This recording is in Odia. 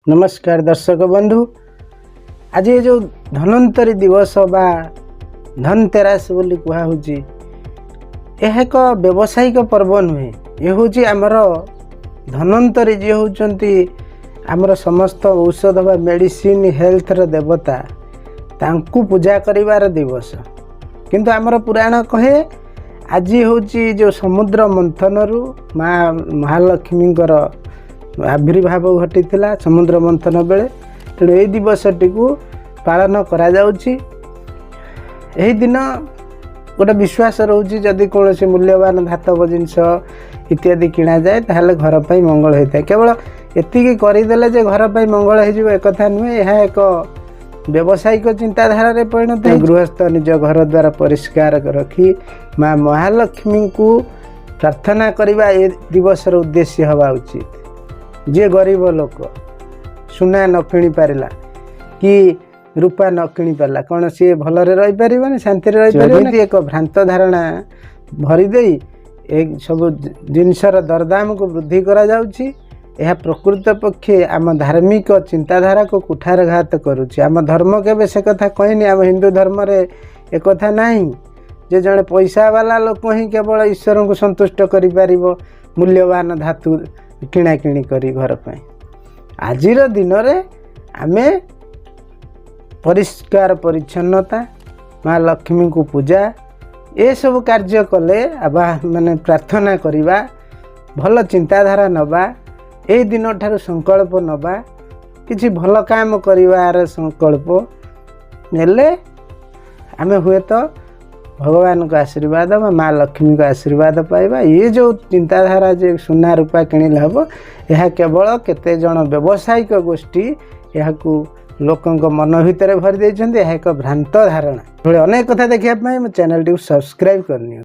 ନମସ୍କାର ଦର୍ଶକ ବନ୍ଧୁ। ଆଜି ଏ ଯେଉଁ ଧନ୍ୱନ୍ତରୀ ଦିବସ ବା ଧନତେରାସ ବୋଲି କୁହାହେଉଛି, ଏହା ଏକ ବ୍ୟବସାୟିକ ପର୍ବ ନୁହେଁ। ଏ ହେଉଛି ଆମର ଧନ୍ୱନ୍ତରୀ, ଯିଏ ହେଉଛନ୍ତି ଆମର ସମସ୍ତ ଔଷଧ ବା ମେଡ଼ିସିନ, ହେଲ୍ଥର ଦେବତା, ତାଙ୍କୁ ପୂଜା କରିବାର ଦିବସ। କିନ୍ତୁ ଆମର ପୁରାଣ କହେ, ଆଜି ହେଉଛି ଯେଉଁ ସମୁଦ୍ର ମନ୍ଥନରୁ ମା ମହାଲକ୍ଷ୍ମୀଙ୍କର ଆବିର୍ଭାବ ଘଟିଥିଲା ସମୁଦ୍ର ମନ୍ଥନ ବେଳେ। ତେଣୁ ଏହି ଦିବସଟିକୁ ପାଳନ କରାଯାଉଛି। ଏହି ଦିନ ଗୋଟେ ବିଶ୍ୱାସ ରହୁଛି, ଯଦି କୌଣସି ମୂଲ୍ୟବାନ ଧାତବ ଜିନିଷ ଇତ୍ୟାଦି କିଣାଯାଏ, ତାହେଲେ ଘର ପାଇଁ ମଙ୍ଗଳ ହୋଇଥାଏ। କେବଳ ଏତିକି କରିଦେଲେ ଯେ ଘର ପାଇଁ ମଙ୍ଗଳ ହେଇଯିବ, ଏକଥା ନୁହେଁ। ଏହା ଏକ ବ୍ୟବସାୟିକ ଚିନ୍ତାଧାରାରେ ପରିଣତ। ଗୃହସ୍ଥ ନିଜ ଘର ଦ୍ୱାରା ପରିଷ୍କାର ରଖି ମା ମହାଲକ୍ଷ୍ମୀଙ୍କୁ ପ୍ରାର୍ଥନା କରିବା ଏ ଦିବସର ଉଦ୍ଦେଶ୍ୟ ହେବା ଉଚିତ। ଯିଏ ଗରିବ ଲୋକ, ସୁନା ନ କିଣି ପାରିଲା କି ରୂପା ନ କିଣି ପାରିଲା, କ'ଣ ସିଏ ଭଲରେ ରହିପାରିବନି, ଶାନ୍ତିରେ ରହିପାରିବନି? ଏକ ଭ୍ରାନ୍ତ ଧାରଣା ଭରିଦେଇ ଏ ସବୁ ଜିନିଷର ଦରଦାମକୁ ବୃଦ୍ଧି କରାଯାଉଛି। ଏହା ପ୍ରକୃତ ପକ୍ଷେ ଆମ ଧାର୍ମିକ ଚିନ୍ତାଧାରାକୁ କୁଠାରଘାତ କରୁଛି। ଆମ ଧର୍ମ କେବେ ସେ କଥା କହିନି। ଆମ ହିନ୍ଦୁ ଧର୍ମରେ ଏକଥା ନାହିଁ ଯେ ଜଣେ ପଇସାବାଲା ଲୋକ ହିଁ କେବଳ ଈଶ୍ୱରଙ୍କୁ ସନ୍ତୁଷ୍ଟ କରିପାରିବ ମୂଲ୍ୟବାନ ଧାତୁ କିଣାକିଣି କରି ଘର ପାଇଁ। ଆଜିର ଦିନରେ ଆମେ ପରିଷ୍କାର ପରିଚ୍ଛନ୍ନତା, ମା ଲକ୍ଷ୍ମୀଙ୍କୁ ପୂଜା, ଏସବୁ କାର୍ଯ୍ୟ କଲେ ବା ମାନେ ପ୍ରାର୍ଥନା କରିବା, ଭଲ ଚିନ୍ତାଧାରା ନେବା, ଏଇ ଦିନଠାରୁ ସଂକଳ୍ପ ନେବା, କିଛି ଭଲ କାମ କରିବାର ସଂକଳ୍ପ ନେଲେ ଆମେ ହୁଏତ ଭଗବାନଙ୍କ ଆଶୀର୍ବାଦ ବା ମା ଲକ୍ଷ୍ମୀଙ୍କ ଆଶୀର୍ବାଦ ପାଇବା। ଇଏ ଯେଉଁ ଚିନ୍ତାଧାରା ଯେ ସୁନା ରୂପା କିଣିଲେ ହେବ, ଏହା କେବଳ କେତେ ଜଣ ବ୍ୟବସାୟିକ ଗୋଷ୍ଠୀ ଏହାକୁ ଲୋକଙ୍କ ମନ ଭିତରେ ଭରି ଦେଇଛନ୍ତି। ଏହା ଏକ ଭ୍ରାନ୍ତ ଧାରଣା। ଏଭଳି ଅନେକ କଥା ଦେଖିବା ପାଇଁ ମୋ ଚ୍ୟାନେଲଟିକୁ ସବସ୍କ୍ରାଇବ୍ କରିନିଅନ୍ତୁ।